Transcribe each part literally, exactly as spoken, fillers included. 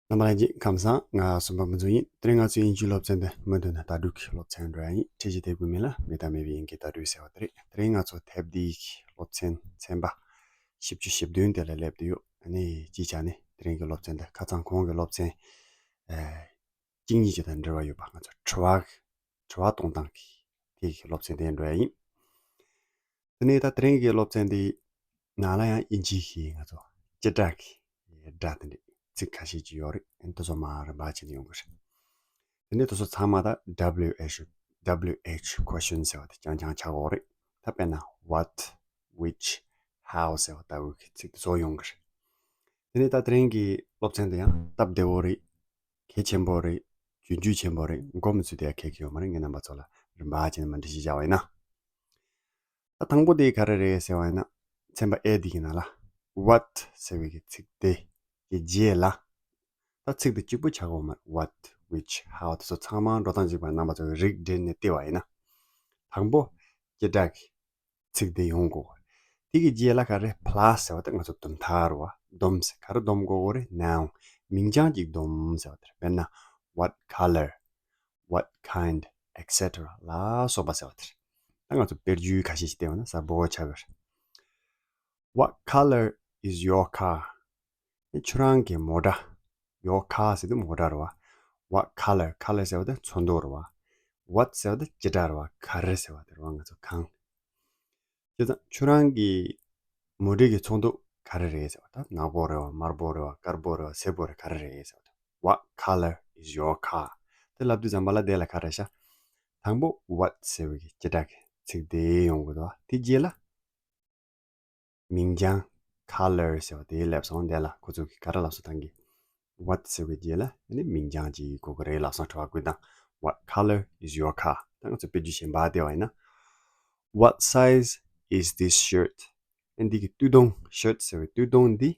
རྣམ་པ་ལྷན་རྒྱས་ཁམས་བཟང་། ང་སུམ་པ་མུ་ཛོ་ཡིན། དེ་རིང་ང་ཚོའི་དབྱིན་ཇིའི་སློབ་ཚན་འདི་མུ་མཐུད་ནས་བརྡ་སྤྲོད་ཀྱི་སློབ་ཚན་འགྲོ་ཡ་ཡིན། ཁྲིད་ཀྱི་དེབ་ཀྱི་མིང་ལ་མེད་དང་མེད་པའི་དབྱིན་སྐད་བརྡ་སྤྲོད་ཟེར་བ་དེ་རེད། དེ་རིང་ང་ཚོ་དེབ་འདིའི་སློབ་ཚན་ཚན་པ་བཞི་བཅུ་ཞེ་བདུན་དེ་ལ་སླེབས་བསྡད་ཡོད། ཨ་ནི་སྤྱིའི་ཆ་ནས་དེ་རིང་གི་སློབ་ཚན་འདི་ཁ་སང་གོང་གི་སློབ་ཚན་ཨ་གཅིག་གཉིས་ཅིག་དང་འབྲེལ་བ་ཡོད་པ། ང་ཚོ་དྲི་བ་དྲི་བ་གཏོང་སྟངས་ཀྱི་དེ་གི་སློབ་ཚན་དེ་འགྲོ་ཡ་ཡིན། དེ་ནས་ད་དེ་རིང་གི་སློབ་ཚན་འདི་ནང་ལ་ཡང་དབྱིན་ཇིའི་ང་ཚོ་སྤྱི་སྒྲ་གི་སྒྲ་དེ་འདྲ་ཚིག་ཁ་ཤས་ཅིག་ཡོད་རེད། དེ་ཚོ་མར་རིམ་པ་བྱས་ནས་ཡོང་གི་རེད། དེ་ནས་དེ་ཚོ་ཚང་མ་ད་W H W H question ཟེར་བ་དེ་རྐྱང་རྐྱང་ཆགས་ཀྱི་ཡོད་རེད། ད་དཔེར་ན་what, which, how ཟེར་བ་ལྟ་བུའི་ཚིག་དེ་ཚོ་ཡོང་གི་རེད། དེ་ནས་ད་དེ་རིང་གི་སློབ་ཚན་དེ་ཡང་སྟབས་བདེ་བོ་རེད། གལ་ཆེན་པོ་རེད། རྒྱུན་མཐུད་ཆེན་པོ་རེད། མགོ་མི་ཚོས་དེ་ཡང་གལ་གྱི་ཡོད་མ་རེད། ངས་རྣམ་པ་ཚོ་ལ་རིམ་པ་བྱས་ནས་མར་འགྲེལ་བཤད་བྱས་པ་ཡིན་ན། ད་དང་པོ་དེ་ག་རེ་རེད་ཟེར་བ་ཡིན་ན། ཚན་པ་A འདི་གི་ནང་ལ་what ཟེར་བའི་གི་ཚིག་དེ་གི་རྗེས་ལ། ད་ཚིག་དེ་གཅིག་པུ་ཆགས་ཀྱི་ཡོད་མ་རེད། What, which, how དེ་ཚོ་ཚང་མ་འགྲོ་སྟངས་གཅིག་པ། རྣམ་པ་ཚོ་གི་རིགས་འགྲེ་ནས་བལྟས་པ་ཡིན་ན། དང་པོ་སྤྱི་སྒྲ་གི་ཚིག་དེ་ཡོང་དགོས། དེ་གི་རྗེས་ལ་ག་རེ། plus ཟེར་བ་དེ་ང་ཚོ་སྡོམ་ཐག་རེད་བ། སྡོམ་ཟེར། ག་རེ་སྡོམ་དགོས་དགོས་རེད། noun མིང་རྐྱང་གཅིག་སྡོམ་ཟེར་བ་དེ་རེད། དཔེར་ན་what color, what kind, et cetera ལ་སོགས་པ་ཟེར་བ་དེ་རེད། ད་ང་ཚོ་དཔེར་བརྗོད་ཁ་ཤས་ཤིག་བལྟས་པ་ན་གསལ་པོ་ཆགས་ཀྱི་རེད། What color is your car? ཁྱོད་རང་གི་མོ་ཊ། Your car ཟེར་དུས་མོ་ཊ་རེད་བ། What color? Color ཟེར་བ་དེ་ཚོན་མདོག་རེད་བ། What ཟེར་བ་དེ་སྤྱི་སྒྲ་རེད་བ། ག་རེ་ཟེར་བ་དེ་རེད་བ། ང་ཚོ་གང་། བྱས་ཙང་ཁྱོད་རང་གི་མོ་ཊའི་གི་ཚོན་མདོག་ག་རེ་རེད་ཟེར་བ། ད་ནག་པོ་རེད་བ། དམར་པོ་རེད་བ། དཀར་པོ་རེད་བ། སེར་པོ་རེད། ག་རེ་རེད་ཟེར་བ་དེ། What color is your car? དེ་ལབ་དུས་ཙམ་པ་ལ་དེ་ལ་ག་རེ་ཤག་དང་པོ་what ཟེར་བའི་གི་སྤྱི་སྒྲ་གི་ཚིག་དེ་ཡོང་དགོས་འདུག་བ། དེ་རྗེས་ལ། མིང་རྐྱང་color ཟེར་བ་དེ་སླེབས་སོང་། དེ་ལ་ཁོ་ཚོ་གིས་ག་རེ་ལབ་སོང་། ད་གིན་what ཟེར་བའི་རྗེས་ལ་ཨ་ནི་མིང་རྐྱང་ཅིག་དགོས་ཀྱི་རེད་ལབ་སོང་། དྲི་བ་བཀོད་སྟངས། What color is your car? ད་ང་ཚོ་དཔེར་བརྗོད་གཞན་པ་བལྟས་པ་ཡིན་ན། What size is this shirt? ཨ་འདི་གི་སྟོད་ཐུང་། shirt ཟེར་བའི་སྟོད་ཐུང་འདི་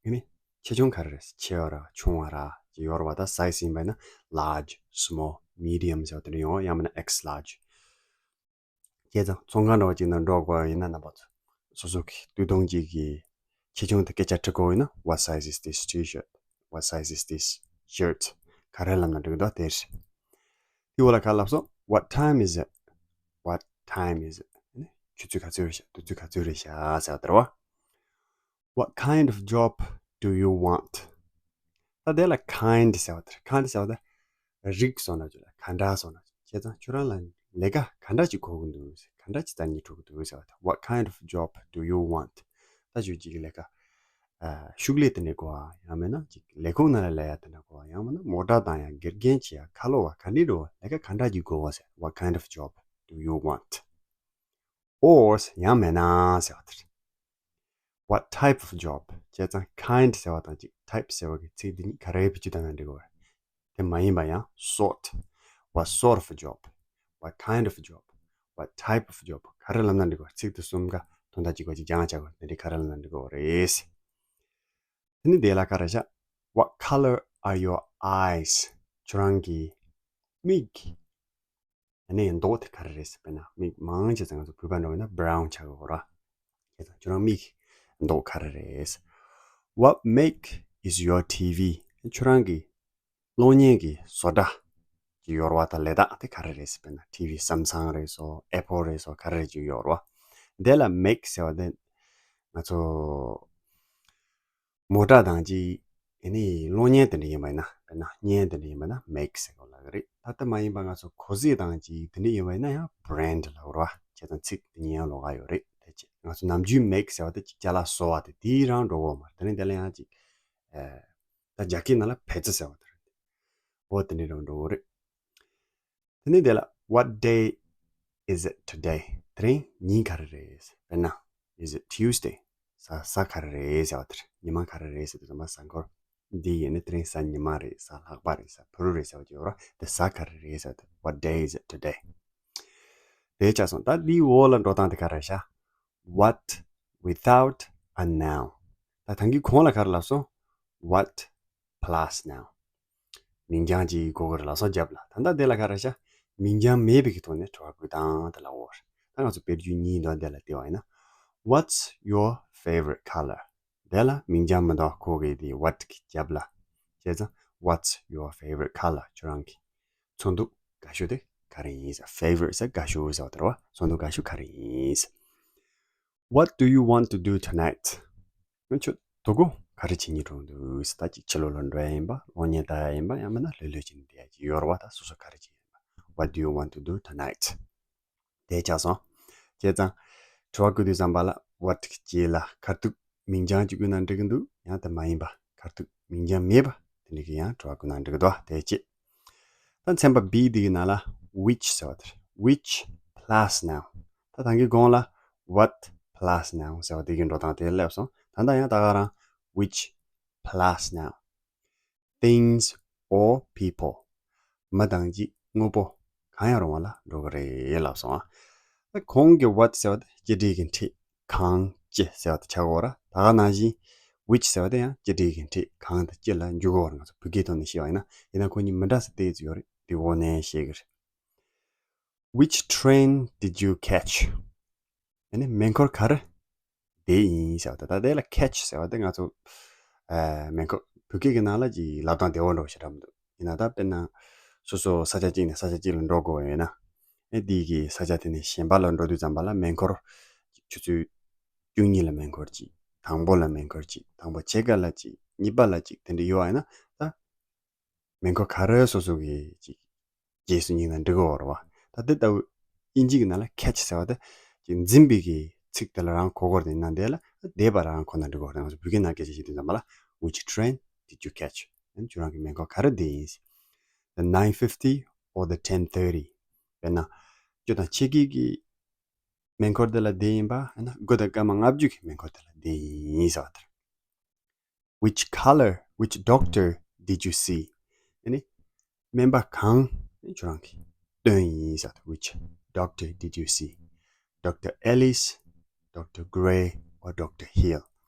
ཨ་ནི་ཆེ་ཆུང་ག་རེ་རེད། ཆེ་བ་ར་ཆུང་བ་ར་ཅིག་ཡོད་རེད་བ། ད་size ཡིན་པ་ཡིན་ན་large, small, medium ཟེར་བ་དེ་འདྲ་ཡོང་བ། ཡང་མིན་ན་X large། བྱས་ཙང་ཚོང་ཁང་འདྲ་བ་ཅིག་ནང་འགྲོ་དགོས་ཡིན་ན། རྣམ་པ་ཚོ་སོ་སོ་གི་སྟོད་ཐུང་གཅིག་གི་ཆེ་ཆུང་དེ་སྐད་ཆ་དྲི་དགོས་ཡིན་ན། What size is this t-shirt? What size is this shirt? ག་རེ་ལབ་ན་འགྲིག་འདུག་དེ་རེད། དེ་འོག་ལ་ག་ལབ་སོང་། What time is it? What time is it? ཆུ་ཚོད་ག་ཚོད་རེད་ཤག་དུས་ཚོད་ག་ཚོད་རེད་ཤག་ཟེར་བ་དེ་རེད་བ། What kind of job do you want? ད་དེ་ལ་kind ཟེར་བ་དེ་རེད། kind ཟེར་བ་དེ་རིགས་སོགས་ན་ཅིག་ལ། ག་འདྲ་སོགས་ན་ཅིག་བྱས་ཙང་ཁྱོད་རང་ལ་ལས་ཀ་ག་འདྲ་ཅིག་དགོས་ཀྱི་འདུག་ག་འདྲ་ཅིག་རྩ་ནས་འགྲོ་གི་འདུག་ཟེར་བ་དེ། What kind of job do you want? ད་ཁྱོད་ཅིག་ལས་ཀ་ཨ་ཤུགས་ལས་དེ་འདྲ་དགོས་ཨ། ཡང་མིན་ན་ཅིག་ལས་ཁུངས་ནང་ལ་ལས་ཡ་དེ་འདྲ་དགོས་ཨ། ཡང་མིན་ན་མོ་ཊ་བཏང་ཡ། དགེ་རྒན་བྱེད་ཡ། ཁ་ལོ་བ། ག་འདྲ་འགྲོ་བ། ལས་ཀ་ག་འདྲ་ཅིག་དགོས་བ་ཟེར། What kind of job do you want? Or ཡང་མིན་ན་ཟེར་བ་དེ་རེད། What type of job? བྱས་ཙང་kind ཟེར་བ་དང་ཅིག་type ཟེར་བ་གི་ཚིག་འདི་གཉིས་ག་རེ་བེད་སྤྱོད་བཏང་ན་འགྲིག་གི་རེད། དེ་མ་ཡིན་པ་ཡང་sort. What sort of a job? What kind of a job? What type of a job? ག་རེ་ལབ་ན་འགྲིག་གི་རེད། ཚིག་དེ་གསུམ་ཀ་དོན་དག་གཅིག་པ་གཅིག་རྐྱང་ཆགས་དགོས། དེ་འདྲའི་ག་རེ་ལབ་ན་འགྲིག་གི་རེད། དེ་ནི་དེ་ལ་ག་རེ་བྱ། What color are your eyes? ཁྱོད་རང་གི་མིག་ཨ་ནི་མདོག་དེ་ག་རེ་རེད་ཟེར། དཔེར་ན་མིག་མང་ཆེ་ཚང་ང་ཚོ་བོད་པ་འདྲ་བོ་ཡིན་ན་brown ཆགས་ཀྱི་ཡོད་རེད་བ། བྱས་ཙང་ཁྱོད་རང་མིག་མདོག་ག་རེ་རེད། What make is your T V? ཁྱོད་རང་གི་གློག་བརྙན་གྱི་བཟོ་གྲྭ་གི་ཡོད་རེད་བ། ད་ལས་རྟགས་དེ་ག་རེ་རེད་ཟེར། དཔེར་ན་ཊི་ཝི་Samsung རེད་སོ། Apple རེད་སོ། ག་རེ་རེད་ཅིག་ཡོད་རེད་བ། དེ་ལ་make ཟེར་བ་དེ་ང་ཚོ་མོ་ཊ་དང་ཅིག་ཨ་ནི་གློག་བརྙན་དེ་འདྲ་ཡིན་པ་ཡིན་ན། དཔེར་ན་བརྙན་དེ་འདྲ་ཡིན་པ་ན་make ཟེར་གོ་ལབ་ཀྱི་རེད། ད་ལྟ་མ་ཡིན་པ་ང་ཚོ་གོ་ཟེ་དང་ཅིག་དེ་འདྲ་ཡིན་པ་ཡིན་ན་ཡང་brand ལབ་དགོས་རེད་བ། བྱས་ཙང་ཚིག་དེ་གཉིས་ཡང་ལོགས་ཀ་ཡོད་རེད། དེ་ཅི་ང་ཚོ་ནམ་རྒྱུན་make ཟེར་བ་དེ་ཅིག་ཅ་ལག་བཟོ་བ་དེ་དེའི་རང་འགྲོ་གི་ཡོད་མ་རེད། དེ་ནི་དེ་ལ་ཡང་ཅིག་ཨ་ད་རྒྱ་སྐད་ནང་ལ་བེ་ཙི་ཟེར་བ་དེ་རེད། འོ་དེ་འདྲ་རང་འགྲོ་གི་རེད། དེ་ནས་དེ་ལ་What day is it today? དེ་རིང་ཉིན་ག་རེ་རེད། དཔེར་ན་Is it Tuesday? གཟའ་གཟའ་ག་རེ་རེད་ཟེར་བ་དེ་རེད། ཉི་མ་ག་རེ་རེད་ཟེར་དུས་ཙམ་པ་གཟའ་འཁོར་འདི་ཡིན་ན་དེ་རིང་གཟའ་ཉི་མ་རེད། གཟའ་ལྷག་པ་རེད། གཟའ་ཕུར་བུ་རེད་ཟེར་བ་ཅིག་ཡོད་རེད། དེ་གཟའ་ག་རེ་རེད་ཟེར་དུས། What day is it today? དེ་ཆགས་སོང་། ད་འདིའི་འོག་ལ་འགྲོ་སྟངས་དེ་ག་རེ་ཤག What without a noun? ད་ཐང་གི་གོང་ལ་ག་རེ་ལབ་སོང་། What plus noun. མིང་རྐྱང་ཅིག་དགོས་ཀྱི་རེད་ལབ་སོང་རྒྱབ་ལ། ད་ལྟ་དེ་ལ་ག་རེ་ཤག་མིང་རྐྱང་མེད་པའི་གི་ཐོག་ནས་དྲི་བ་བཀོད་སྟངས་དེ་ལ་འོ། ད་ང་ཚོ་དཔེར་བརྗོད་གཉིས་འདུག་དེ་ལ་བལྟས་པ་ཡིན་ན། What's your favorite color? དེ་ལ་མིང་རྐྱང་མི་འདུག་ཁོ་གི་དེ་what གི་རྒྱབ་ལ། བྱས་ཙང་ What's your favorite color? ཁྱོད་རང་གི་ཚོན་མདོག་དགའ་ཤོས་དེ་ག་རེ་ཡིན་ཟེར། Favorite ཟེར་དགའ་ཤོས་ཟེར་བ་དེ་རེད་བ། ཚོན་མདོག་དགའ་ཤོས་ག་རེ་ཡིན་ཟེར། What do you want to do tonight? ཁྱོད་དོ་དགོང་ག་རེ་བྱེད་སྙིང་འདོད་འདུག་ཟེར། ད་ཅིག་ཕྱི་ལོགས་ལ་འགྲོ་ཡ་ཡིན་པ། གློག་བརྙན་ལྟ་ཡ་ཡིན་པ། ཡང་མིན་ན་ལྷོད་ལྷོད་བྱས་ནས་བསྡད་ཡ་ཅིག་ཡོད་རེད་བ། ད་སོ་སོ་ག་རེ་བྱེད་ཡ་ཡིན་པ། What do you want to do tonight? དེ་ཆགས་སོང་། བྱས་ཙང་དྲི་བ་བཀོད་དུས་ཙམ་པ་ལ་what གི་རྗེས་ལ་ཁ་ཐུག་མིང་རྐྱང་ཅིག་བཀོད་ན་འགྲིག་གི་འདུག་ཡང་དེ་མ་ཡིན་པ་ཁ་ཐུག་མིང་རྐྱང་མེད་པ་དེ་འདྲ་གི་ཡང་དྲི་བ་བཀོད་ན་འགྲིག་གི་འདུག་དེ་གཅིག་ད་ཚན་པ་B འདི་གི་ནང་ལ་which ཟེར་བ་དེ་རེད། Which plus noun. ད་ད་གིན་གོང་ལ་what plus noun ཟེར་བ་དེ་གི་འགྲོ་སྟངས་དེ་སླེབས་སོང་། ད་ལྟ་ཡང་ད་ག་རང་which plus noun. Things or people. མི་དང་ཅིག་དངོས་པོ་གང་ཡང་རུང་བ་ལ་འགྲོ་གི་རེད་ལབ་སོང་ཨ། ད་གོང་གི་what ཟེར་བ་དེ་སྤྱི་སྒྲས་ཀྱི་འཁྲིས་གང་ཅི་ཟེར་བ་དེ་ཆགས་ཀྱི་ཡོད་རེད། ད་ག་ནང་བཞིན་which ཟེར་བ་དེ་ཡང་སྤྱི་སྒྲས་ཀྱི་འཁྲིས་གང་དང་ཅི་ལ་འཇུག་གི་ཡོད་རེད། ང་ཚོ་བོད་སྐད་ཐོག་ནས་བཤད་པ་ཡིན་ན། ཡིན་ན་ཁོ་གཉིས་མི་འདྲ་ས་ཏོག་ཙམ་ཡོད་རེད། དེ་འོག་ནས་བཤད་གི་རེད། Which train did you catch? ཨ་ནི་མེ་འཁོར་ག་རེ་བསྡད་ཡིན་ཟེར་བ་དང་། ད་དེ་ལ་catch ཟེར་བ་དེ་ང་ཚོ་ཨ་མེ་འཁོར་བོད་སྐད་ཀྱི་ནང་ལ་ཅིག་ལབ་སྟངས་བདེ་བོ་འདྲ་བོ་ཞེ་དྲག་མི་འདུག་ཡིན་ན་ད་དཔེར་ན་སོ་སོ་ས་ཆ་གཅིག་ནས་ས་ཆ་གཅིག་ལ་འགྲོ་དགོས་ཡོད་ན། ཨེ་འདི་གི་ས་ཆ་དེ་ནས་གཞན་པ་ལ་འགྲོ་དུས་ཙམ་པ་ལ་མེ་འཁོར་ཆུ་ཚོད་བཅུ་གཉིས་ལ་མེ་འཁོར་གཅིག་དང་པོ་ལ་མེ་འཁོར་གཅིག་དང་པོ་ཕྱེད་ཀ་ལ་གཅིག་གཉིས་པ་ལ་གཅིག་དེ་འདྲ་ཡོད་པ་ཡིན་ན། ད་མེ་འཁོར་ག་རེ་སོ་སོ་གི་ཅིག་རྗེས་སུ་སྙེག་ན་འགྲིག་གི་ཡོད་རེད་བ། ད་དེ་ལྟ་བུ་དབྱིན་ཇི་གི་ནང་ལ་catch ཟེར་བ་དེ་ཅིག་འཛིན་པའི་གི་ཚིག་དེ་ལ་རང་གོ་དགོས་རེད། ཡིན་ན་དེ་ལ་བསྡད་པ་རང་གོ་ན་འགྲིག་གི་ཡོད་རེད། ང་ཚོ་བོད་སྐད་ནང་སྐད་ཆ་བཤད་དུས་ཙམ་པ་ལ། Which train did you catch? ཨ་ནི་ཁྱོད་རང་གི་མེ་འཁོར་ག་རེ་བསྡད་ཡིན། The nine fifty or the ten thirty? དཔེར་ན་བཅུ་དང་ཕྱེད་ཀའི་གི་མེ་འཁོར་དེ་ལ་བསྡད་ཡིན་པ། ཨ་ནི་དགུ་དང་སྐར་མ་ལྔ་བཅུ་གི་མེ་འཁོར་དེ་ལ་བསྡད་ཡིན་ཟེར་བ་དེ་རེད། Which color, which doctor did you see? ཨ་ནི་སྨན་པ་གང་ཁྱོད་རང་གིས་སྟོན་ཡིན་ཟེར། Which doctor did you see? Doctor Ellis, Doctor Gray or Doctor Hill?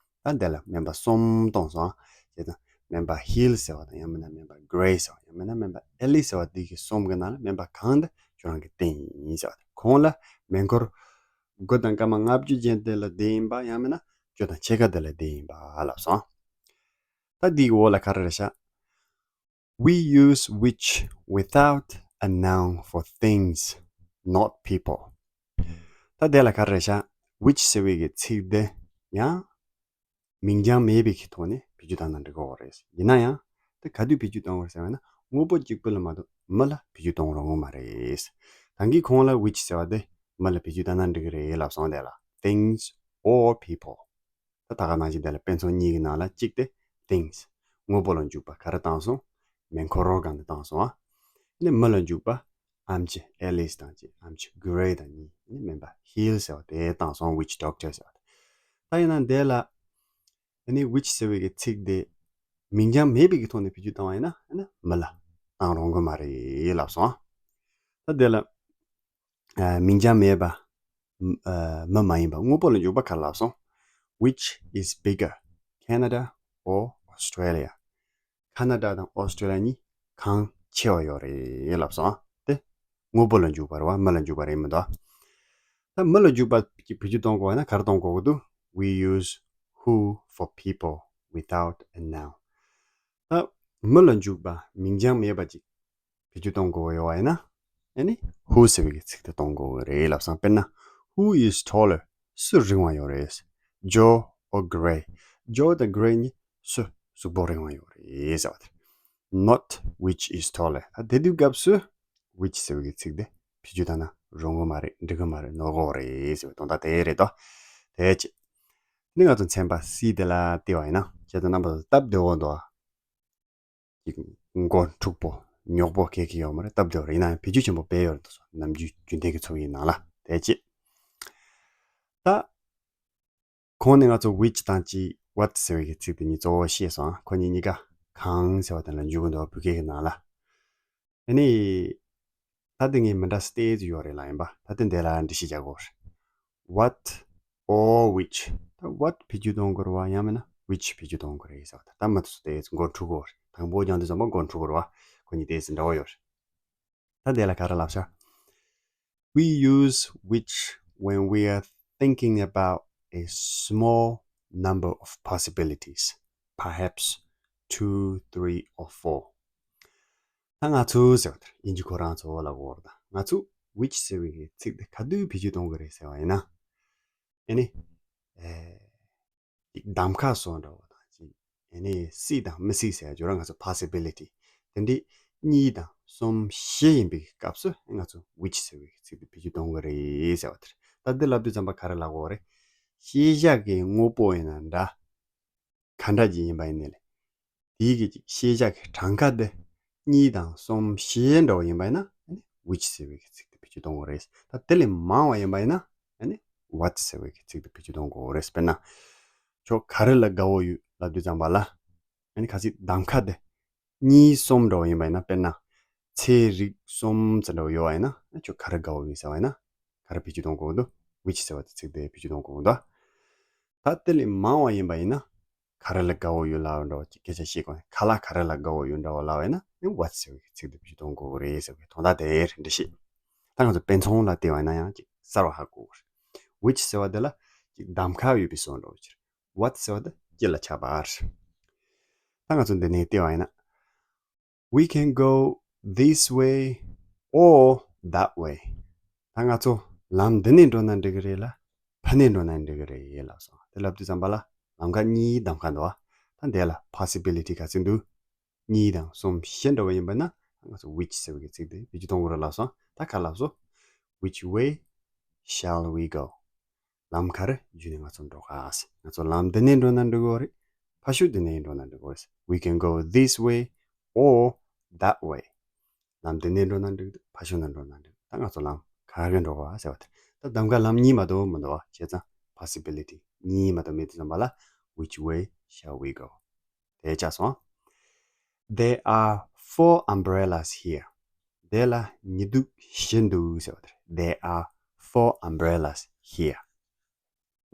ད་འདི་ལ་སྨན་པ་གསུམ་བཏང་སོང་། བྱས་ཙང་སྨན་པ་Hill ཟེར་བ་དང་། ཡང་མིན་ན་སྨན་པ་Gray ཟེར་བ། ཡང་མིན་ན་སྨན་པ་Ellis ཟེར་བ་འདི་གི་གསུམ་གི་ནང་ལ་སྨན་པ་གང་དེ་ཁྱོད་རང་གིས་བསྟན་ཡིན་ཟེར་བ་དང་། གོང་ལ་མེ་འཁོར་དགུ་དང་སྐར་མ་ལྔ་བཅུ་ཅན་དེ་ལ་བསྡད་ཡིན་པ། ཡང་མིན་ན་བཅུ་དང་ཕྱེད་ཀ་དེ་ལ་བསྡད་ཡིན་པ་ལབ་སོང་། ད་འདིའི་འོག་ལ་ག་རེ་རེད་ཤག We use which without a noun for things, not people. ད་དེ་ལ་ག་རེ་རེད་ཤག Which ཟེར་བའི་གི་ཚིག་དེ་ཡང་མིང་རྐྱང་མེད་པའི་གི་ཐོག་ནས་བེད་སྤྱོད་བཏང་ན་འགྲིག་གི་ཡོད་རེད། ཡིན་ན་ཡང་དེ་ག་དུས་བེད་སྤྱོད་གཏོང་དགོས་རེད་ཟེར་བ་ན། དངོས་པོ་གཅིག་པུ་ལ་མ་གཏོགས་མི་ལ་བེད་སྤྱོད་གཏོང་རུང་གི་མ་རེད། ད་གིན་གོང་ལ་which ཟེར་བ་དེ་མི་ལ་བེད་སྤྱོད་བཏང་ན་འགྲིག་གི་རེད་ལབ་སོང་། དེ་ལ་things or people. ད་ད་ག་ནང་བཞིན་དེ་ལ་དཔེ་མཚོན་གཉིས་ཀྱི་ནང་ལ་གཅིག་དེ་things། དངོས་པོ་ལ་འཇུག་པ་ག་རེ་བཏང་སོང་། མེ་འཁོར་རོ་གང་དེ་བཏང་སོང་ཨ། ནི་མི་ལ་འཇུག་པ་ཨམ་ཆི་Ellis དང་གཅིག་ཨམ་ཆི་Gray དང་གཉིས། ནི་སྨན་པ་Hill ཟེར་བ་དེ་བཏང་སོང་། Which doctor ཟེར་བ་དེ། ད་ཡིན་ན་དེ་ལ་ནི་which ཟེར་བའི་གི་ཚིག་དེ་མིང་རྐྱང་མེད་པའི་གི་ཐོག་ནས་བེད་སྤྱོད་བཏང་བ་ཡིན་ན། ནི་མི་ལ་བཏང་རུང་གི་མ་རེད་ལབ་སོང་ཨ། ད་དེ་ལ་ཨ་མིང་རྐྱང་མེད་པ། ཨ་མི་མ་ཡིན་པ་དངོས་པོ་ལ་འཇུག་པ་ག་རེ་ལབ་སོང་། Which is bigger, Canada or Australia? ཁ་ན་ཌ་དང་ཨོ་སི་ཀྲི་ལི་ཡ་གཉིས་གང་ཆེ་བ་ཡོད་རེད་ལབ་སོང་། དེ་དངོས་པོ་ལ་འཇུག་པ་རེད་བ། མི་ལ་འཇུག་པ་རེད་མི་འདུག་ད་མི་ལ་འཇུག་པ་བེད་སྤྱོད་གཏོང་དགོས་ན་ག་རེ་གཏོང་དགོས་ཀྱི་འདུག We use who for people without a noun. ད་མི་ལ་འཇུག་པ་མིང་རྐྱང་མེད་པ་ཅིག་བེད་སྤྱོད་གཏོང་དགོས་ཡོད་པ་ཡིན་ན། ཨ་ནི་who ཟེར་བའི་གི་ཚིག་དེ་གཏོང་དགོས་ཀྱི་རེད་ལབ་སོང་། དཔེར་ན། Who is taller? སུ་རིང་བ་ཡོད་རེད། Joe or Gray? Joe དང་Gray གཉིས་སུ་གཟུགས་པོ་རིང་བ་ཡོད་རེད་ཟེར་བ་དེ། Not which is taller. ད་དེ་དུས་སྐབས་སུ་which ཟེར་བའི་གི་ཚིག་དེ་བེད་སྤྱོད་བཏང་ན་རུང་གི་མ་རེད། འགྲིག་གི་མ་རེད། ནོར་གི་རེད་ཟེར་བའི་དོན་དག་དེ་རེད་དོ། དེ་གཅིག་ནི་ང་ཚོ་ཚན་པ་སི་དེ་ལ་བལྟས་པ་ཡིན་ན། བྱས་ཙང་རྣམ་པ་ཚོ་སྟབས་བདེ་བོ་འདུག་ཅིག་མགོ་འཁྲུག་པོ་ཉོག་པོ་གང་ཡང་ཡོད་མ་རེད། སྟབས་བདེ་བོ་རེད། ཡིན་ན་ཡང་བེད་སྤྱོད་ཆེན་པོ་བས་ཡོད་རེད། དེ་ཚོ་ནམ་རྒྱུན་རྒྱུན་ལྡན་གྱི་འཚོ་བའི་ནང་ལ། དེ་གཅིག་ད་གོང་ནས་ང་ཚོ་which དང་གཅིག what ཟེར་བའི་གི་ཚིག་དེ་གཉིས་གཙོ་བོ་ཤེས་སོང་། ཁོ་གཉིས་གཉིས་ཀ་གང་ཟེར་བ་དེ་ལ་འཇུག་གི་འདུག་བོད་སྐད་ཀྱི་ནང་ལ། ཨ་ནི། ད་དེ་ངས་མི་འདྲ་སྟེ་ཡོད་རེད་ལ། ཡིན་པ་ད་དེ་འདི་ལ་འགྲེལ་བཤད་རྒྱག་དགོས་རེད། What or which? ད་what བེད་སྤྱོད་གཏོང་དགོས་རེད་བ། ཡང་མིན་ན་which བེད་སྤྱོད་གཏོང་དགོས་རེད་ཟེར་བ་ད། ད་མི་དེ་ཚོ་ཏོག་ཙམ་མགོ་འཁྲུག་གི་ཡོད་རེད། དང་པོ་སྦྱང་དུས་ཙམ་པ་མགོ་འཁྲུག་གི་ཡོད་རེད་བ། ཁོ་གཉིས་ཏོག་ཙམ་འདྲ་བོ་ཡོད་རེད། ད་དེ་ལ་ག་རེ་ལབ་ཤག We use which when we are thinking about a small number of possibilities, perhaps two, three, or four. ད་ང་ཚོ་ཟེར་བ་དེ་དབྱིན་ཇི་ཁོ་རང་ཚོ་ལ་གོ་བར་ད་ང་ཚོ་which་ཟེར་བའི་ཚིག་དེ་ག་དུས་བེད་སྤྱོད་གཏོང་གི་རེད་ཟེར་བ་ཡིན་ན། ཨེ་ནི། ཨེ། ཅིག་གདམ་ཁ་བཟོ་འདྲ་བོ་དང་ཅིག་ཨེ་ནི་སྲིད་དང་མི་སྲིད་ཟེར་ཡ་ཅོ་ར་ང་ཚོ་possibility། དེ་འདྲའི་གཉིས་དང་གསུམ་བཞི་ཡིན་པའི་སྐབས་སུ་ང་ཚོ་which་ཟེར་བའི་ཚིག་དེ་བེད་སྤྱོད་གཏོང་གི་རེད་ཟེར་བ་དེ་རེད། ད་འདི་ལབ་དུས་ཙམ་པ་ག་རེ་ལབ་དགོས་རེད། ཤེས་བྱ་གི་དངོས་པོ་ཡིན་ན་འདྲ། ག་འདྲ་ཅིག་ཡིན་པ་ཡིན་ནའི་ལས། དེའི་གི་ཅིག་ཤེས་བྱ་གི་གྲངས་ཀ་དེ་གཉིས་དང་གསུམ་བཞི་འདྲ་བོ་ཡིན་པ་ཡིན་ན་ཨ་ནི་which་ཟེར་བའི་གི་ཚིག་དེ་བེད་སྤྱོད་གཏོང་དགོས་རེད། ད་དེ་ལས་མང་བ་ཡིན་པ་ཡིན་ན་ཨ་ནི་what་ཟེར་བའི་གི་ཚིག་དེ་བེད་སྤྱོད་གཏོང་དགོས་རེད། དཔེར་ན། ཁྱོད་ག་རེ་ལ་དགའ་བོ་ཡོད་ལབ་དུས་ཙམ་པ་ལ། ཨ་ནི་ཁ་ཚིག་གདམ་ཁ་དེ་གཉིས་གསུམ་འདྲ་བོ་ཡིན་པ་ཡིན་ན། དཔེར་ན། ཚལ་རིགས་གསུམ་ཙམ་འདྲ་བོ་ཡོད་པ་ཡིན་ན། ཨ་ཁྱོད་ག་རེ་དགའ་བོ་ཡོད་ཟེར་བ་ཡིན་ན། ག་རེ་བེད་སྤྱོད་གཏོང་དགོས་འདུག which་ཟེར་བ་དེ་ཚིག་དེ་བེད་སྤྱོད་གཏོང་དགོས་འདུག་ད་དེ་ལས་མང་བ་ཡིན་པ་ཡིན་ན། ག་རེ་ལ་དགའ་བོ་ཡོད་ལབ་འདྲ་བོ་ཅིག་སྐད་ཆ་བཤད་དགོས་ནས། ག་ལ་ག་རེ་ལ་དགའ་བོ་ཡོད་འདྲ་བོ་ལབ་པ་ཡིན་ན་ཨ་ནི་what་ཟེར་བའི་ཚིག་དེ་བེད་སྤྱོད་གཏོང་དགོས་རེད་ཟེར་བའི་དོན་དག་དེ་རེད། འགྲེལ་བཤད། ད་ང་ཚོ་དཔེ་མཚོན་ལ་བལྟས་པ་ཡིན་ན་ཡང་ཅིག་གསལ་བོ་ཧ་གོ་གི་རེད། which་ཟེར་བ་དེ་ལ་ཅིག་གདམ་ཁ་ཡོད་པའི་བཟོ་འདྲ་བོ་ཅིག་རེད། what་ཟེར་བ་དེ་སྤྱི་ལ་ཁྱབ་པ་རེད། ད་ང་ཚོ་འདི་ནས་བལྟས་པ་ཡིན་ན། We can go this way or that way. ད་ང་ཚོ་ལམ་འདི་ནས་འགྲོ་ན་འགྲིག་གི་རེད་ལ། ཕ་ནས་འགྲོ་ན་འགྲིག་གི་རེད་ལབ་སོང་། དེ་ལབ་དུས་ཙམ་པ་ལ་ལམ་ཁ་གཉིས་གདམ་ཁ་འདུག་བ། ད་འདི་ལ་possibility་ག་ཚོད་འདུག་གཉིས་དང་གསུམ་བཞི་འདྲ་བོ་ཡིན་པ་ན་ང་ཚོ་which་ཟེར་བའི་ཚིག་དེ་བེད་སྤྱོད་གཏོང་དགོས་རེད་ལབ་སོང་། ད་ག་ལབ་སོང་། Which way shall we go? ལམ་ག་རེ་བརྒྱུད་ནས་ང་ཚོ་འགྲོ་ག་ཟེར། ང་ཚོ་ལམ་འདི་ནས་འགྲོ་ན་འགྲིག་གི་རེད། ཕ་ཤུལ་འདི་ནས་འགྲོ་ན་འགྲིག་གི་རེད། We can go this way or that way. ལམ་འདི་ནས་འགྲོ་ན་འགྲིག་འདུག་ཕ་ཤུལ་ནས་འགྲོ་ན་འགྲིག་ད་ང་ཚོ་ལམ་ག་གེ་འགྲོ་ག་ཟེར་བ་དེ། ད་གདམ་ཁ་ལམ་གཉིས་མ་གཏོགས་མི་འདུག་བ། བྱས་ཙང་possibility་གཉིས་མ་གཏོགས་མེད་དུས་ཙམ་པ་ལ་which way shall we go? དེ་ཆགས་སོང་། There are four umbrellas here. དེ་ལ་ཉི་གདུགས་བཞི་འདུག་ཟེར་བ་དེ་རེད། There are four umbrellas here.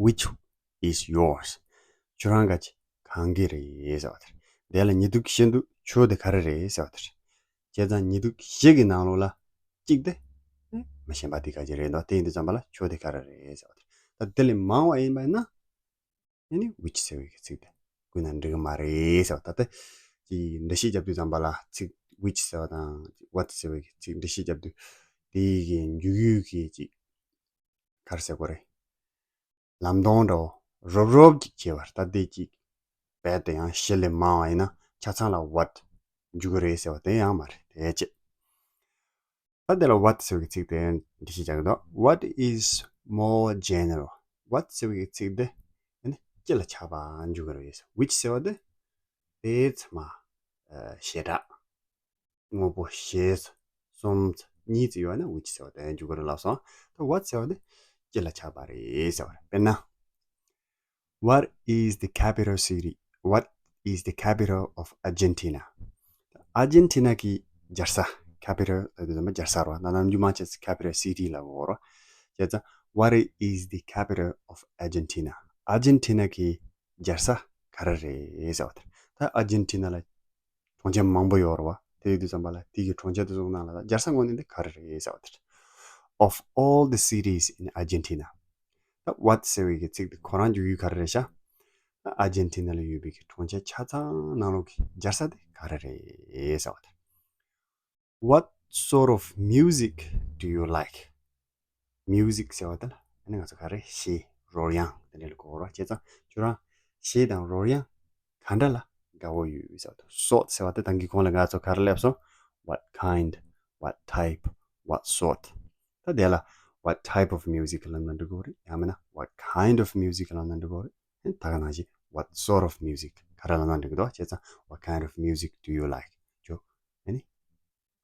Which is yours? ཁྱོད་རང་ག་ཅི་གང་གི་རེད་ཟེར་བ་དེ་རེད། དེ་ལ་ཉི་གདུགས་བཞི་འདུག་ཁྱོད་དེ་ག་རེ་རེད་ཟེར་བ་དེ་རེད། བྱས་ཙང་ཉི་གདུགས་བཞི་གི་ནང་ལོགས་ལ་གཅིག་དེ་མི་གཞན་པ་དེ་ག་ཅི་རེད་འདུག་དེ་ཡིན་དུས་ཙམ་པ་ལ་ཁྱོད་དེ་ག་རེ་རེད་ཟེར་བ་དེ་རེད། ད་དེ་ལས་མང་བ་ཡིན་པ་ཡིན་ན། ཨ་ནི་which་ཟེར་བའི་ཚིག་དེ་བཀོལ་ན་འགྲིག་གི་མ་རེད་ཟེར་བ། ད་ལྟ་ཅིག་འགྲེལ་བཤད་རྒྱབ་དུས་ཙམ་པ་ལ་ཚིག་which་ཟེར་བ་དང་what་ཟེར་བའི་ཚིག་འགྲེལ་བཤད་རྒྱབ་དུས་དེའི་གི་འཇུག་ཡུལ་གྱི་ཅིག་ག་རེ་ཟེར་དགོས་རེད། ལམ་སྟོན་འདྲ་བོ་རོབ་རོབ་ཅིག་བྱས་པ་རེད། ད་ལྟའི་ཅིག་རྦད་དེ་ཡང་གཞི་ལས་མང་བ་ཡིན་ན་ཆ་ཚང་ལ་what་འཇུག་གི་རེད་ཟེར་བ་དེ་ཡང་མ་རེད། དེ་བྱས། ད་དེ་ལ་what་ཟེར་བའི་ཚིག་དེ་འགྲེལ་བཤད་རྒྱག་གི་འདུག What is more general? What་ཟེར་བའི་ཚིག་དེ་ཨ་ནི་སྤྱི་ལ་ཁྱབ་པ་འཇུག་གི་རེད། Which་ཟེར་བ་དེ་དེ་ཚང་མ་ཨ་བྱེ་བྲག་དངོས་པོ་བཞི་གསུམ་གཉིས་ཙམ་ཡོད་ན་which་ཟེར་བ་དེ་འཇུག་གི་རེད་ལབ་སོང་། ད་what་ཟེར་བ་དེ་སྤྱི་ལ་ཁྱབ་པ་རེད་ཟེར་བ་རེད། དཔེར་ན། What is the capital city? What is the capital of Argentina? ཨར་ཇེན་ཊི་ན་གི་རྒྱལ་ས། capital་ལབ་དུས་ཙམ་པ་རྒྱལ་ས་རེད་བ། ད་ནམ་རྒྱུན་མང་ཆེ་capital city་ལབ་ཀྱི་ཡོད་རེད་བ། བྱས་ཙང་what is the capital of Argentina? ཨར་ཇེན་ཊི་ན་གི་རྒྱལ་ས་ག་རེ་རེད་ཟེར་བ་དེ། ད་ཨར་ཇེན་ཊི་ན་ལ་གྲོང་ཁྱེར་མང་པོ་ཡོད་རེད་བ། དེ་ཡོད་དུས་ཙམ་པ་ལ་དེ་གི་གྲོང་ཁྱེར་དེ་ཚོ་ནང་ལ་ད་རྒྱལ་ས་དངོས་གནས་དེ་ག་རེ་རེད་ཟེར་བ་དེ། Of all the cities in Argentina. ད་what་ཟེར་བའི་གི་ཚིག་དེ་ཁོ་རང་འཇུག་ཡུལ་ག་རེ་རེད་ཤག་ད་ཨར་ཇེན་ཊི་ན་ལ་ཡོད་པའི་གི་གྲོང་ཁྱེར་ཆ་ཚང་ནང་ལོགས་ཀྱི་རྒྱལ་ས་དེ་ག་རེ་རེད་ཟེར་བ་དེ། What sort of music do you like? Music་ཟེར་བ་དེ་ལ་ཨ་ནི་ང་ཚོ་ག་རེ་གཞས་རོལ་དབྱངས་དེ་འདྲ་ལ་གོ་རོགས། བྱས་ཙང་ཁྱོད་རང་གཞས་དང་རོལ་དབྱངས་ག་འདྲ་ལ་དགའ་བོ་ཡོད་ཟེར་བ་དེ། Sort་ཟེར་བ་དེ་དང་གི་གོང་ལ་ང་ཚོ་ག་རེ་ལབ་སོང་། What kind, what type, what sort. ད་དེ་ལ་what type of music་ལབ་ན་འགྲིག་གི་རེད། ཡང་མིན་ན་what kind of music་ལབ་ན་འགྲིག་གི་རེད། ད་ག་ནང་བཞིན་what sort of music་ག་རེ་ལབ་ན་འགྲིག་གི་འདུག་བྱས་ཙང་what kind of music do you like? ཁྱོད་ཨ་ནི་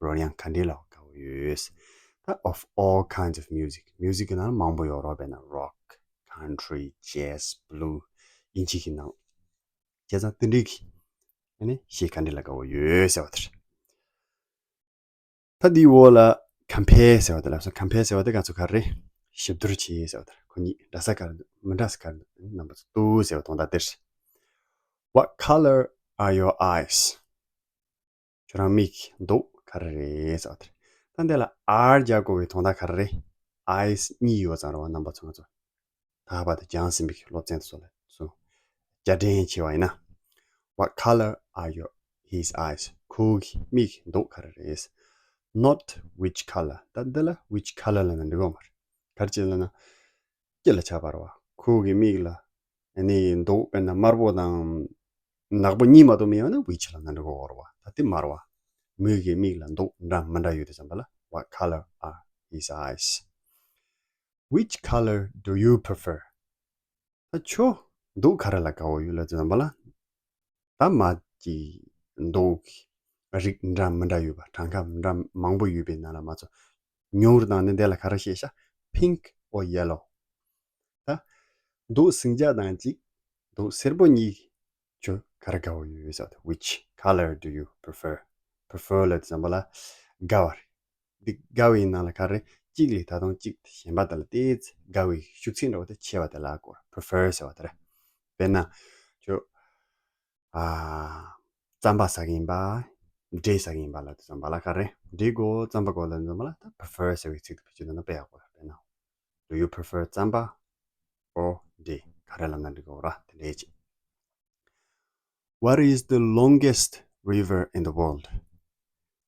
རོལ་དབྱངས་ག་འདྲའི་ལ་དགའ་བོ་ཡོད། ད་of all kinds of music, music་གི་ནང་ལ་མང་པོ་ཡོད་རེད་བ། དཔེར་ན་rock, country, jazz, blues དབྱིན་ཇི་གི་ནང་། བྱས་ཙང་དེ་འདྲའི་གི་ཨ་ནི་གཞས་ག་འདྲའི་ལ་དགའ་བོ་ཡོད་ཟེར་བ་དེ་རེད། ད་འདིའི་འོག་ལ་compare་ཟེར་བ་དེ་ལབ་སོང་། compare་ཟེར་བ་དེ་ང་ཚོ་ག་རེ་ཞིབ་བསྡུར་བྱེད་ཟེར་བ་དེ་རེད། ཁོ་གཉིས་འདྲ་ས་ག་རེ་འདུག་མི་འདྲ་ས་ག་རེ་འདུག་རྣམ་པ་ཚོ་ལྟོས་ཟེར་བ་དོན་དག་དེ་རེད། What color are your eyes? ཁྱོད་རང་མིག་གི་མདོག་ག་རེ་རེད་ཟེར་བ་དེ་རེད། ད་འདི་ལ་are་རྒྱག་དགོས་པའི་དོན་དག་ག་རེ་རེད། eyes་གཉིས་ཡོད་ཙང་རེད་བ། རྣམ་པ་ཚོ་ང་ཚོ་ད་བར་དུ་སྦྱངས་ཟིན་པའི་སློབ་ཚན་དེ་ཚོ་ལ་སོ་བསྐྱར་དྲན་བྱས་པ་ཡིན་ན། What color are your his eyes. ཁོའི་མིག་མདོག་ག་རེ་རེད། Not which color. ད་འདི་ལ་which color ལབ་ན་འགྲིག་གོ་མ་རེད། ག་རེ་བྱས་ལབ་ན། སྐྱིད་ལ་ཆགས་པ་རེད་བ། ཁོའི་མིག་ལ་ཨ་ནི་མདོག་དཔེར་ན་དམར་པོ་དང་ནག་པོ་གཉིས་མ་གཏོགས་མེད་ཡོད་ན་which ལབ་ན་འགྲིག་གོ་རེད་བ། ད་དེ་མ་རེད་བ། མོའི་མིག་ལ་མདོག་འདྲ་མི་འདྲ་ཡོད་དུས་ཙམ་པ་ལ། What color are his eyes? Which color do you prefer? ད་ཁྱོད་མདོག་ག་རེ་ལ་དགའ་བོ་ཡོད་ལབ་དུས་ཙམ་པ་ལ། ད་མ་གི་མདོག་གི་རིགས་འདྲ་མི་འདྲ་ཡོད་པ། གྲངས་ཀ་འདྲ་མང་པོ་ཡོད་པའི་ནང་ལ་མ་གཏོགས། ཉུང་རུ་དང་ནི་དེ་ལ་ག་རེ་བཤད་ཤག pink or yellow. ད་མདོག་ཟིང་ཆ་དང་གཅིག་མདོག་སེར་པོ་གཉིས། ཁྱོད་ག་རེ་དགའ་བོ་ཡོད་ཟེར་བ་དེ། Which color do you prefer? Prefer ལབ་དུས་ཙམ་པ་ལ་དགའ་བ་རེད། འདི་དགའ་བའི་ནང་ལ་ག་རེ། གཅིག་ལས་ད་དུང་གཅིག་གཞན་པ་དེ་ལ་བལྟས་ཚེ་དགའ་བའི་ཤུགས་ཚད་འདྲ་བོ་དེ་ཆེ་བ་དེ་ལ་གོ prefer ཟེར་བ་དེ་རེད། དཔེར་ན། ཁྱོད། ཨ། རྩམ་པ་ཟ་གི་ཡིན་པ། འབྲས་ཟ་གི་ཡིན་པ་ལབ་དུས་ཙམ་པ་ལ་ག་རེ། འབྲས་དགོས་རྩམ་པ་དགོས་ལབ་དུས་ཙམ་པ་ལ་ད་prefer ཟེར་བའི་ཚིག་དེ་བེད་སྤྱོད་གནང་ན་དཔེ་ཡག་པོ་རེད། དཔེར་ན། Do you prefer རྩམ་པ་or འབྲས། ག་རེ་ལབ་ན་འགྲིག་གོ་ར། དེ་འདྲས་ཅིག What is the longest river in the world?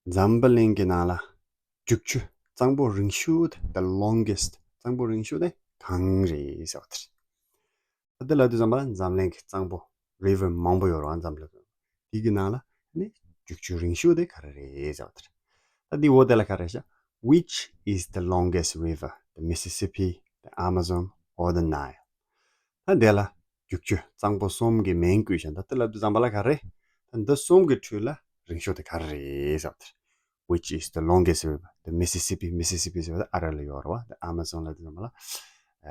འཛམ་བུ་གླིང་གི་ནང་ལ་རྒྱུག་ཆུ་གཙང་པོ་རིང་ཤོས་དེ། The longest གཙང་པོ་རིང་ཤོས་དེ་གང་རེད་ཟེར་བ་དེ་རེད། ད་དེ་ལབ་དུས་ཙམ་པ་ལ་འཛམ་གླིང་གི་གཙང་པོ། river མང་པོ་ཡོད་རེད་བ་འཛམ་གླིང་། དེ་གི་ནང་ལ་ནི་རྒྱུག་ཆུ་རིང་ཤོས་དེ་ག་རེ་རེད་ཟེར་བ་དེ་རེད། ད་དེའི་འོག་དེ་ལ་ག་རེ་ཤག Which is the longest river? The Mississippi, the Amazon, or the Nile? ད་འདི་ལ་རྒྱུག་ཆུ་གཙང་པོ་གསུམ་གྱི་མིང་བཀོད་བཞག་ད་དེ་ལབ་དུས་ཙམ་པ་ལ་ག་རེ། ད་འདི་གསུམ་གྱི་ཁྲོད་ལ་རིང་ཤོས་དེ་ག་རེ་རེད་ཟེར་བ་དེ་རེད། Which is the longest river? The Mississippi. Mississippi ཟེར་བ་དེ་ཨ་རི་ལ་ཡོད་རེད་བ། དེ་Amazon ལབ་དུས་ཙམ་པ་ལ་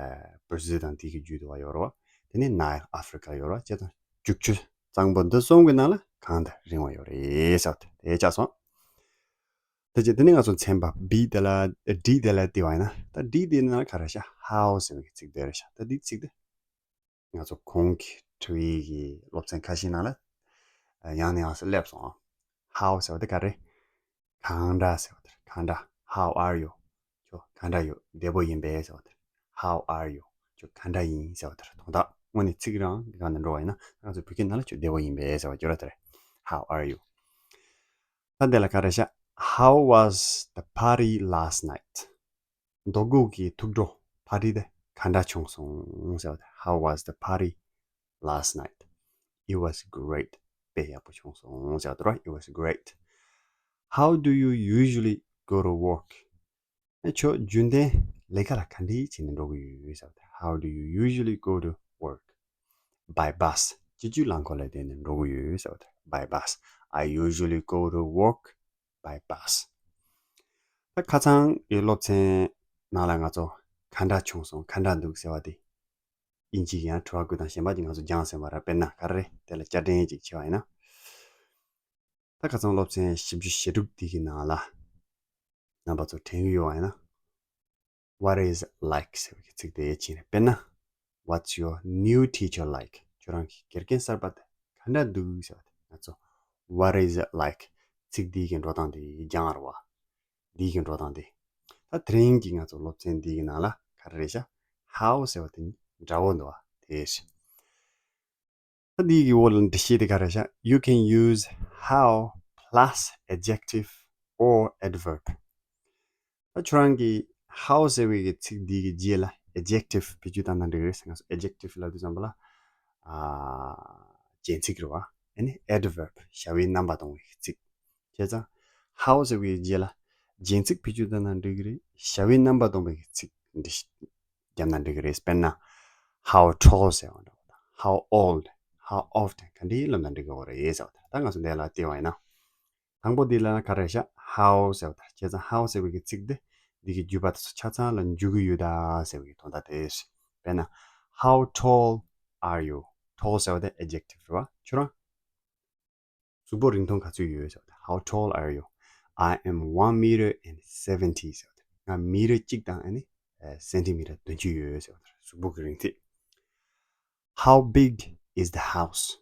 ཨ་Brazil དང་དེ་གི་རྒྱུད་དུ་བ་ཡོད་རེད་བ། དེ་ནས་Nile Africa ལ་ཡོད་རེད་བ། བྱས་ཙང་རྒྱུག་ཆུ་གཙང་པོ་འདི་གསུམ་གྱི་ནང་ལ་གང་དེ་རིང་བ་ཡོད་རེད་ཟེར་བ་དེ་དེ་ཆགས་སོང་། དེ་རྗེས་དེ་ནས་ང་ཚོ་ཚན་པ་B དེ་ལ། D དེ་ལ་བལྟས་པ་ཡིན་ན། ད་D དེ་ནང་ག་རེ་ཤག How ཟེར་བའི་ཚིག་དེ་རེད་ཤག་ད་འདིའི་ཚིག་དེ་ང་ཚོ་གོང་གི་འཕྲུལ་ཡིག་གི་སློབ་ཚན་ཁ་ཤས་ནང་ལ་ཡང་ནས་ཡང་སེ་སླེབས་སོང་། How ཟེར་བ་དེ་ག་རེ། གང་འདྲ་ཟེར་བ་དེ་རེད། གང་འདྲ། How are you? ཁྱོད་གང་འདྲ་ཡོད། བདེ་པོ་ཡིན་པས་ཟེར་བ་དེ་རེད། How are you? ཁྱོད་གང་འདྲ་ཡིན་ཟེར་བ་དེ་རེད། དོན་དག་དངོས་གནས་ཚིག་རང་གི་སྒང་ནས་འགྲོ་བ་ཡིན་ན། ང་ཚོ་བོད་སྐད་ནང་ལ་ཁྱོད་བདེ་པོ་ཡིན་པས་ཟེར་བ་སྦྱོར་བ་དེ་རེད། How are you? ད་འདི་ལ་ག་རེ་ཤག How was the party last night? མདོ་དགུ་གི་ཐུགས་སྤྲོ་party དེ་ག་འདྲ་བྱུང་སོང་ཟེར་བ་དེ། How was the party last night? It was great. དཔེ་ཡག་པོ་བྱུང་སོང་ཟེར་བ་དེ་རེད། It was great. How do you usually go to work? ཨ། ཁྱོད་རྒྱུན་ལྡན་ལས་ཀ་ལ་ག་འདྲས་བྱས་ནས་འགྲོ་གི་ཡོད་ཟེར་བ་དེ། How do you usually go to work? By bus. སྤྱི་སྤྱོད་རླངས་འཁོར་ལ་བསྡད་ནས་འགྲོ་གི་ཡོད་ཟེར་བ་དེ། By bus. I usually go to work by bus. ད་ཁ་སང་གི་སློབ་ཚན་ནང་ལ་ང་ཚོ་ག་འདྲ་བྱུང་སོང་། ག་འདྲ་འདུག་ཟེར་བ་དེ་དབྱིན་ཇི་གི་ཡང་དྲི་བ་བཀོད་སྟངས་གཞན་པ་ཅིག་ང་ཚོ་སྦྱངས་ཟིན་པ་རེད། དཔེར་ན་ག་རེ། དེ་ལ་བསྐྱར་དྲན་ཅིག་བྱས་པ་ཡིན་ན། ད་ཁ་སང་སློབ་ཚན་བཞི་བཅུ་ཞེ་དྲུག་འདི་གི་ནང་ལ་རྣམ་པ་ཚོ་དྲན་གྱི་ཡོད་པ་ཡིན་ན། What is it like ཟེར་བའི་ཚིག་དེ་ཡིན་རེད། དཔེར་ན། What's your new teacher like? ཁྱོད་རང་གི་དགེ་རྒན་གསར་པ་དེ་ག་འདྲ་འདུག་ཟེར་བ་དེ། ང་ཚོ་What is it like? ཚིག་འདི་གི་འགྲོ་སྟངས་དེ་སྦྱང་བ་རེད་བ། འདི་གི་འགྲོ་སྟངས་དེ། ད་དེ་རིང་གི་ང་ཚོ་སློབ་ཚན་འདི་གི་ནང་ལ་ག་རེ་རེད་ཤག How ཟེར་བ་དེ་འདྲ་བོ་འདུག་བ་དེ་རེད། ད་འདི་གི་འོག་ལ་འགྲེལ་བཤད་དེ་ག་རེ་ཤག You can use how plus adjective or adverb. ད་ཁྱོད་རང་གིས་how ཟེར་བའི་གི་ཚིག་འདི་གི་རྗེས་ལ་adjective བེད་སྤྱོད་བཏང་ན་འགྲིག་རེད། ང་ཚོ་adjective ལབ་དུས་ཙམ་པ་ལ། ཨ། རྗེས་ཚིག་རེད་བ། ཨ་ནི་adverb བྱ་བའི་རྣམ་པ་སྟོན་པའི་གི་ཚིག་བྱས་ཙང་། How ཟེར་བའི་རྗེས་ལ་རྗེས་ཚིག་བེད་སྤྱོད་བཏང་ན་འགྲིག་གི་རེད། བྱ་བའི་རྣམ་པ་སྟོན་པའི་གི་ཚིག་འདི་བརྒྱབ་ན་འགྲིག་གི་རེད། དཔེར་ན། How tall ཟེར་བ་འདྲ་བ་དང་། How old? How often? ག་འདྲའི་ལབ་ན་འགྲིག་གི་རེད་ཟེར་བ་དང་། ད་ང་ཚོ་འདི་ལ་བལྟས་པ་ཡིན་ན། དང་པོ་འདི་ལ་ག་རེ་ཤག How ཟེར་བ་དང་། བྱས་ཙང་how ཟེར་བའི་གི་ཚིག་འདི་འདི་གི་བརྒྱུད་པ་དེ་ཚོ་ཆ་ཚང་ལ་འཇུག་གི་ཡོད་ད་ཟེར་བའི་གི་དོན་དག་དེ་རེད། དཔེར་ན། How tall are you? Tall ཟེར་བ་དེ་adjective རེད་བ། ཁྱོད་རང་གཟུགས་པོ་རིང་ཐུང་ག་ཚོད་ཡོད་ཟེར་བ་དེ། How tall are you? I am one meter and seventy ཟེར་བ་དེ། ང་མི་ར་གཅིག་དང་ཨ་ནི་སེན་ཏི་མི་ཊར་བདུན་ཅུ་ཡོད་ཟེར་བ་དེ། གཟུགས་པོ་གི་རིང་ཐུང་། How big is the house?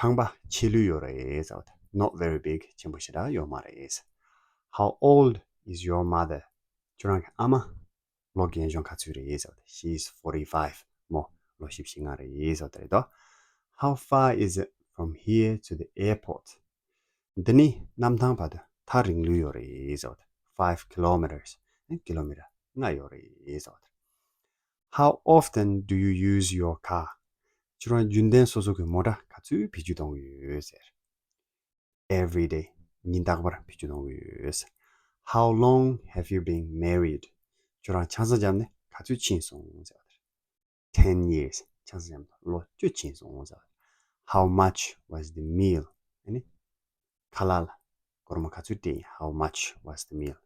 ཁང་པ་ཆེ་ལོས་ཡོད་རེད་ཟེར་བ་དེ། Not very big. ཆེན་པོ་ཞེ་དྲག་ཡོད་མ་རེད། How old is your mother? ཁྱོད་རང་གི་ཨ་མ་ལོ་རྒན་གཞོན་ག་ཚོད་རེད་ཟེར་བ་དེ། She is forty-five. མོ་ལོ་བཞི་བཅུ་ཞེ་ལྔ་རེད་ཟེར་བ་དེ་རེད་དོ། How far is it from here to the airport? འདི་ནི་གནམ་ཐང་བར་དུ་ཐག་རིང་ལོས་ཡོད་རེད་ཟེར་བ་དེ། Five kilometers. ཀི་ལོ་མི་ཊར་ལྔ་ཡོད་རེད་ཟེར་བ་དེ། How often do you use your car? ཁྱོད་རང་རྒྱུན་ལྡན་སོ་སོ་གི་མོ་ཊ་ག་ཚོད་བེད་སྤྱོད་གཏོང་གི་ཡོད་ཟེར། Every day. ཉིན་རྟག་པར་བེད་སྤྱོད་གཏོང་གི་ཡོད་ཟེར། How long have you been married? ཁྱོད་རང་ཆང་ས་བརྒྱབ་ནས་ག་ཚོད་ཕྱིན་སོང་ཟེར་བ་དེ། Ten years. ཆང་ས་བརྒྱབ་ནས་ལོ་བཅུ་ཕྱིན་སོང་ཟེར་བ་དེ། How much was the meal? ཨ་ནི་ཁ་ལག་ལ་སྒོར་མོ་ག་ཚོད་སྤྲད་ཡིན། How much was the meal?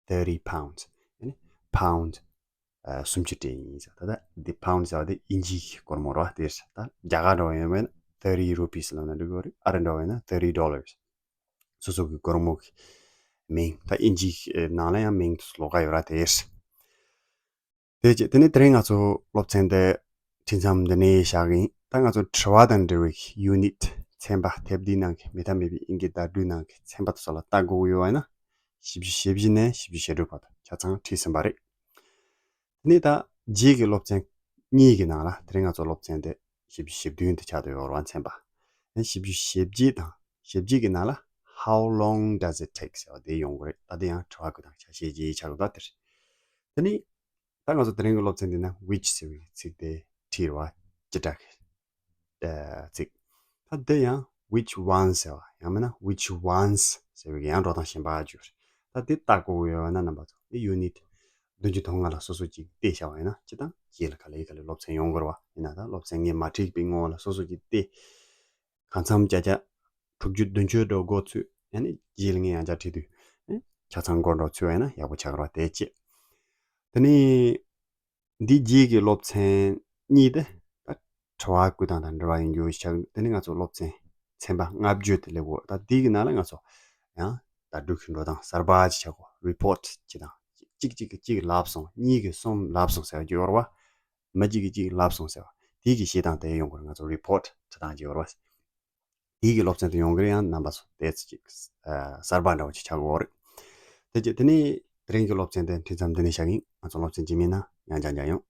Thirty pounds. ཨ་ནི་pound ཨ་སུམ་ཅུ་སྤྲད་ཡིན་ཟེར། ད་ལྟ་འདི་pound ཟེར་བ་དེ་དབྱིན་ཇིའི་སྒོར་མོ་རེད་བ། དེ་རེད། ད་རྒྱ་གར་འདྲ་བ་ཡིན་ན་thirty rupees ལབ་ན་འགྲིག་གི་རེད། ཨ་རི་འདྲ་བ་ཡིན་ན་thirty dollars. སོ་སོ་གི་སྒོར་མོ་གི་མིང་། ད་དབྱིན་ཇིའི་ནང་ལ་ཡང་མིང་དེ་ཚོ་ལོགས་ཀ་ཡོད་ར། དེ་རེད། དེ་རྗེས་དེ་ནས་དེ་རིང་ང་ཚོ་སློབ་ཚན་དེ་འཕྲིན་མཚམས་འདི་ནས་བཞག་གི་ཡིན། ད་ང་ཚོ་དྲི་བ་དང་འབྲེལ་བའི་unit ཚན་པ་དེབ་འདིའི་ནང་གི་མེད་ཐབས་མེད་པའི་དབྱིན་སྐད་བརྡ་སྤྲོད་ནང་གི་ཚན་པ་དེ་ཚོ་ལ་ལྟ་དགོས་ཀྱི་ཡོད་པ་ཡིན་ན། བཞི་བཅུ་ཞེ་བཞི་ནས་བཞི་བཅུ་ཞེ་དྲུག་བར་དུ་ཆ་ཚང་བྲིས་ཟིན་པ་རེད། དེ་ནས་ད་རྗེས་ཀྱི་སློབ་ཚན་གཉིས་ཀྱི་ནང་ལ། དེ་རིང་ང་ཚོ་སློབ་ཚན་དེ་བཞི་བཅུ་ཞེ་བདུན་དུ་ཆགས་བསྡད་ཡོད་རེད་བ། ཚན་པ་བཞི་བཅུ་ཞེ་བརྒྱད་དང་ཞེ་བརྒྱད་ཀྱི་ནང་ལ་How long does it take? ཟེར་བ་དེ་ཡོང་གི་རེད། ད་དེ་ཡང་དྲི་བ་དགུ་དང་ཆ་ཤས་བརྒྱད་ཆགས་ཀྱི་འདུག་དེ་རེད། དེ་ནས་ད་ང་ཚོ་དེ་རིང་གི་སློབ་ཚན་འདི་ན་which ཟེར་བའི་ཚིག་དེ་བྲིས་རེད་བ། བྱེ་བྲག་གི་ཚིག་ད་འདི་ཡང་which one ཟེར་བ། ཡང་མིན་ན་which ones ཟེར་བའི་ཡང་འགྲོ་སྟངས་གཞན་པ་ཅིག་ཡོད་རེད། ད་འདི་ལྟ་དགོས་ཀྱི་ཡོད་ན་རྣམ་པ་ཚོ་འདི་unit བདུན་ཅུ་དོན་ལྔ་ལ་སོ་སོ་ཅིག་བལྟས་བཞག་པ་ཡིན་ན། སྤྱིར་བཏང་རྗེས་ལ་ག་ལེ་ག་ལེ་སློབ་ཚན་ཡོང་གི་རེད་བ། ཡིན་ན་ད་སློབ་ཚན་ངས་མ་ཁྲིད་པའི་སྔོན་ལ་སོ་སོ་ཅིག་བལྟས། གང་འཚམ་བརྒྱ་ཆ་དྲུག་ཅུ་བདུན་ཅུ་འགྲོ་འགོ་ཚུད། ཡང་ན་རྗེས་ལ་ངས་ཡང་བསྐྱར་ཁྲིད་དུས་ཆ་ཚང་འགོར་འགྲོ་ཚུད་པ་ཡིན་ན་ཡག་པོ་ཆགས་ཀྱི་རེད་བ། དེ་བྱས། དེ་ནས་འདི་རྗེས་ཀྱི་སློབ་ཚན་གཉིས་དེ་ད་དྲི་བ་བཀོད་སྟངས་དང་འབྲེལ་བ་ཡིན་རྒྱུ་ཞིག་ཆགས། དེ་ནས་ང་ཚོ་སློབ་ཚན་ཚན་པ་ལྔ་བཅུ་དེ་སླེབས་ཡོད། ད་འདི་གི་ནང་ལ་ང་ཚོ་ཡང་བརྡ་སྤྲོད་ཀྱི་འགྲོ་སྟངས་གསར་པ་ཅིག་བྱ་དགོས། report ཅིག་དང་། གཅིག་གཅིག་གིས་གཅིག་ལབ་སོང་། གཉིས་ཀྱིས་གསུམ་ལབ་སོང་ཟེར་བ་ཅིག་ཡོད་རེད་བ། མི་གཅིག་གིས་གཅིག་ལབ་སོང་ཟེར་བ་དེ་གི་བཤད་སྟངས་དེ་ཡོང་གི་རེད། ང་ཚོ་report འབྲི་སྟངས་ཅིག་ཡོད་རེད་བ། དེ་གི་སློབ་ཚན་དུ་ཡོང་གི་རེད། ཡང་རྣམ་པ་ཚོ་དེ་ཚོ་ཅིག་ཨ་གསར་པ་འདྲ་བོ་ཅིག་ཆགས་ཀྱི་ཡོད་རེད། དེ་རྗེས་དེ་ནས་དེ་རིང་གི་སློབ་ཚན་དེ་འཕྲིན་མཚམས་འདི་ནས་བཞག་གི་ཡིན། ང་ཚོ་སློབ་ཚན་རྗེས་མའི་ནང་ཡང་བསྐྱར་མཇལ་ཡོང་།